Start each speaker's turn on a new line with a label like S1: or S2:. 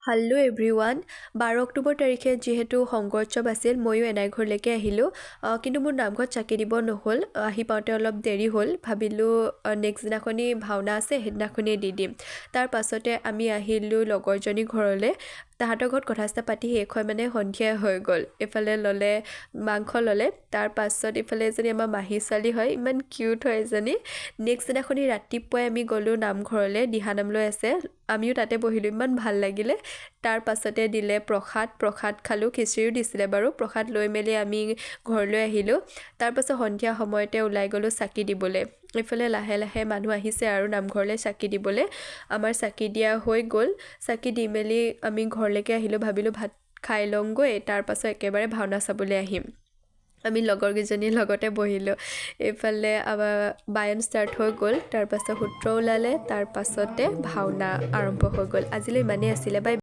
S1: হাল্ল' everyone, 12 October তাৰিখে যিহেতু শংকৰোৎসৱ আছিল, ময়ো এনাই ঘৰলৈকে আহিলোঁ। কিন্তু মোৰ নামঘৰত চাকি দিব নহ'ল, আহি পাওঁতে অলপ দেৰি হ'ল। ভাবিলোঁ নেক্সট দিনাখনি ভাওনা আছে, সেইদিনাখনিয়ে দি দিম। তাৰ পাছতে আমি আহিলোঁ লগৰজনীৰ ঘৰলৈ। তাহাঁতৰ ঘৰত কথা চথা পাতি শেষ হৈ মানে সন্ধিয়াই হৈ গ'ল। এইফালে ল'লে মাংস ল'লে। তাৰ পাছত ইফালে এজনী আমাৰ মাহী ছোৱালী হয়, ইমান কিউট হয় এজনী। নেক্সট দিনাখনি ৰাতিপুৱাই আমি গ'লোঁ নামঘৰলৈ, দিহানাম লৈ আছে। আমিও তাতে বহিলোঁ, ইমান ভাল লাগিলে। তাৰ পাছতে দিলে প্ৰসাদ, প্ৰসাদ খালোঁ। খিচিৰিও দিছিলে বাৰু। প্ৰসাদ লৈ মেলি আমি ঘৰলৈ আহিলোঁ। তাৰপাছত সন্ধিয়া সময়তে ওলাই গ'লোঁ চাকি দিবলৈ। এইফালে লাহে লাহে মানুহ আহিছে আৰু নামঘৰলৈ চাকি দিবলৈ। আমাৰ চাকি দিয়া হৈ গ'ল। চাকি দি মেলি আমি ঘৰলৈকে আহিলোঁ। ভাবিলোঁ ভাত খাই লওঁগৈ, তাৰপাছত একেবাৰে ভাওনা চাবলৈ আহিম। আমি লগৰকেইজনীৰ লগতে বহিলোঁ। এইফালে আমাৰ বায়ন ষ্টাৰ্ট হৈ গ'ল, তাৰপাছত সূত্ৰ ওলালে, তাৰপাছতে ভাওনা আৰম্ভ হৈ গ'ল। আজিলৈ ইমানেই আছিলে, বাই।